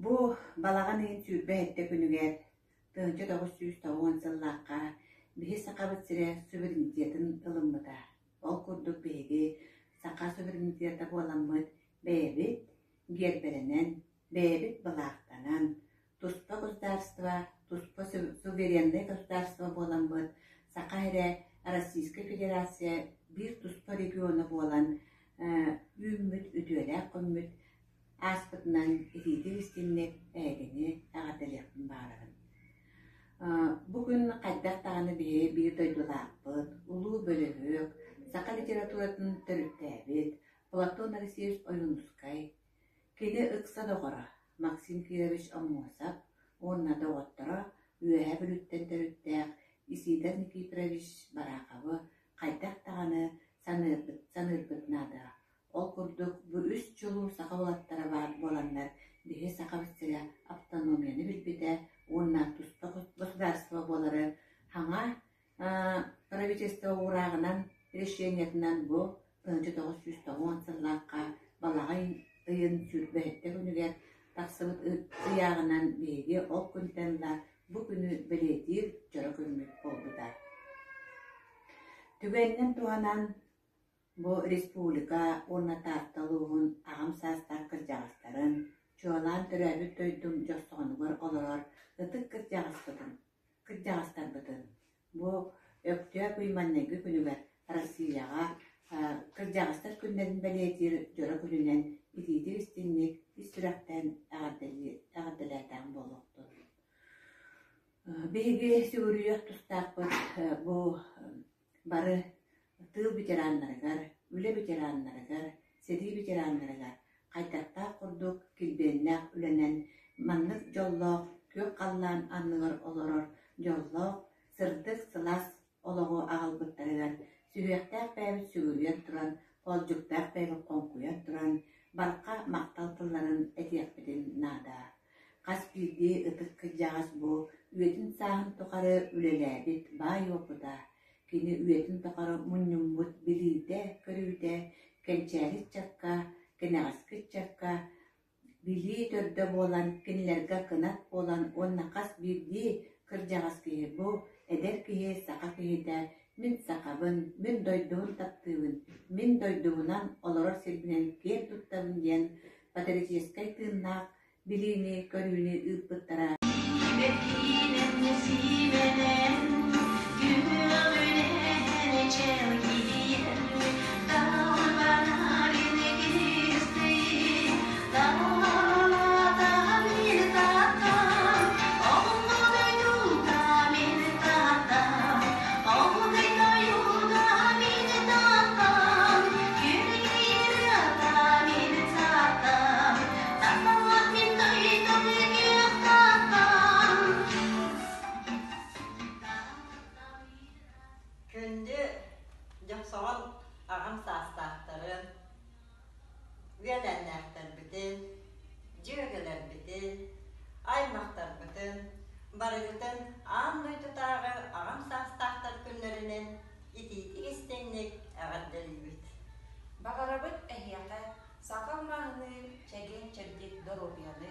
Бу балаҕан ыйын 27 күнүгэр 1990 сыллаахха биһи Сахабыт сирэ суверенитетын ылыммыта. Ол курдук биһиги саха суверенитета буоламмыт бэйэбит гиэрбэлэнэн, бэйэбит былаахтанан, туспа государство, туспа сувереннай государство буоламмыт Саха сирэ Российскай Федерация биир туспа региона буолан үүммүт үтүөлээх күммүт ааспытынан итиитик-истиҥник эһигини эҕэрдэлиэхпин баҕарабын. Бу күн хайдах даҕаны биһи биир дойдулаахпыт, улуу бөлөһүөк, саха литературатын төрүттээбит Платон Алексеевич Ойуунускай, кини ыкса доҕоро Максим Кирович Аммосов уонна доҕотторо Үөһээ Бүлүүттэн төрүттээх Исидор Никифорович Бараховы хайдах даҕаны саныырбыт, саныырбыт наада. Ол курдук бу үс чулуу саха уолаттара баар буоланнар биһи Сахабыт сирэ автономияны билбитэ уонна туспа государство буолары саҥа правительство уурааҕынан, решениетынан бу 1990 сыллаахха балаҕан ыйын 27 күнүгэр тахсыбыт ыйааҕынан биһиги ол күнтэн ыла бу күнү бэлиэтиир дьоро күммүт буолбута. Түгэнинэн туһанан Бу республика уонна Таатта улууһун аҕам саастаах кырдьаҕастарын, чуолаан төрөөбүт дойдум Дьохсоҕонугар олорор ытык кырдьаҕаспытын, кырдьаҕастарбытын бу Өктөөп ый маҥнайгы күнүгэр Россияҕа кырдьаҕастар күннэрин бэлиэтиир дьоро күнүнэн итиитик-истиҥник ис сүрэхтэн эҕэрдэлээтэҕим буолуохтун. Биһиги сүгүрүйүөх тустаахпыт бу Бары тыыл ветераннарыгар, үлэ ветераннарыгар, сэрии ветераннарыгар хайдахтаах курдук килбиэннээх үлэнэн маннык дьоллоох күөх халлаан анныгар олорор дьоллоох, сырдык, сылаас олоҕу аҕалбыттарыгар сүһүөхтээх бэйэбит сүгүрүйэн туран, хоолдьуктаах бэйэбит хоҥкуйан туран барҕа махтал тылларын этиэхпитин наада. Хас биирдии ытык кырдьаҕас бу үйэтин-сааһын тухары үлэлээбит баай уопута, кини үйэтин тухары мунньуммут билиитэ-көрүүтэ кэнчээри ыччакка, кэнэҕэски ыччакка билии төрдө буолан, кинилэргэ кынат буолан уонна хас биирдии кырдьаҕас киһи бу эдэр киһи саха киһитэ мин сахабын, мин дойдубун таптыыбын, мин дойдубунан олорор сирбинэн киэн туттабын диэн патриотическай тыыннаах билиини, көрүүнү ыыппыттара. Күндү Дьохсоҕон аҕам саастаахтарын, үөлээннээхтэрбитин, дьүөгэлэрбитин, аймахтарбытын барыгытын аан дойдутааҕы аҕам саастаахтар күннэринэн итиитик-истиҥник эҕэрдэлиибит. Баҕарабыт эһиэхэ саха мааны чэгиэн-чэбдик доруобуйаны!